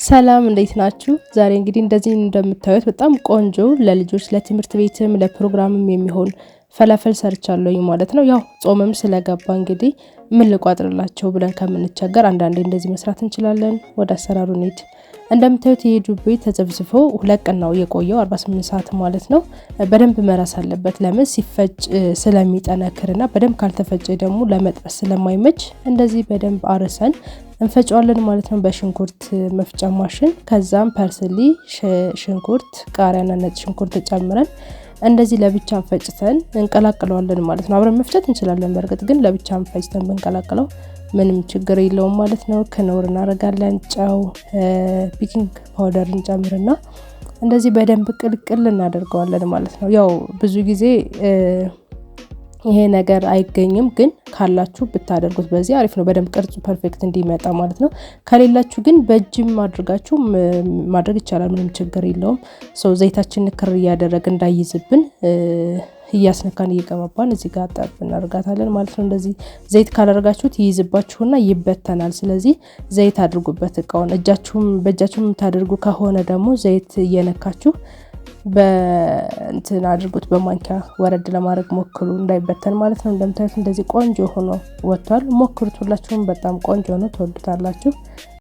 ሰላም እንዴት ናችሁ? ዛሬ እንግዲህ እንደዚህ እንደምታዩት በጣም ቆንጆ ለልጆች ለትምህርት ቤትም ለፕሮግራምም የሚሆን ፈላፈል ሰርቻለሁኝ ማለት ነው። ያው ጾምም ስለገባ እንግዲህ ምን ልቋጥርላቸው ብለን ከምንቸገር አንዳንዴ እንደዚህ መስራት እንችላለን። ወደ አሰራሩ እንሂድ። እንደምታዩት ይሄ ዱቤ ተዘፍዝፎ 2 ቀን ነው የቆየው፣ 48 ሰዓት ማለት ነው። በደንብ መራስ አለበት። ለምን ሲፈጭ ስለሚጠነክርና በደንብ ካልተፈጨ ደግሞ ለመጥበስ ስለማይመች እንደዚህ በደንብ አርሰን እንፈጨዋለን ማለት ነው በሽንኩርት መፍጫ ማሽን። ከዛም parsley፣ ሽንኩርት፣ ቃሪያና ነጭ ሽንኩርት ጨምረን እንደዚህ ለብቻ ፈጭተን እንቀላቅለዋለን ማለት ነው። አብረን መፍጨት እንችላለን። በእርግጥ ግን ለብቻ ፈጭተን ብንቀላቅለው ምንም ችግር የለውም ማለት ነው። ክኖር እናደርጋለን፣ ጨው፣ baking powder እንጨምርና እንደዚህ በደንብ ቅልቅል እናደርገዋለን ማለት ነው። ያው ብዙ ጊዜ ይሄ ነገር አይገኝም፣ ግን ካላችሁ ብታደርጉት በዚህ አሪፍ ነው። በደንብ ቅርጹ perfect እንዲመጣ ማለት ነው። ከሌላችሁ ግን በእጅም አድርጋችሁ ማድረግ ይቻላል። ምንም ችግር የለውም። So ዘይታችን ክር እያደረግ እንዳይዝብን እያስነካን እየቀባባን እዚህ ጋር ጠብ እናደርጋታለን ማለት ነው። እንደዚህ ዘይት ካላደረጋችሁት ይይዝባችሁና ይበተናል። ስለዚህ ዘይት አድርጉበት እቃውን። እጃችሁም በእጃችሁም የምታደርጉ ከሆነ ደግሞ ዘይት እየነካችሁ በእንትን አድርጉት፣ በማንኪያ ወረድ ለማድረግ ሞክሩ እንዳይበተን ማለት ነው። እንደምታዩት እንደዚህ ቆንጆ ሆኖ ወጥቷል። ሞክሩት ሁላችሁም፣ በጣም ቆንጆ ነው፣ ትወዱታላችሁ።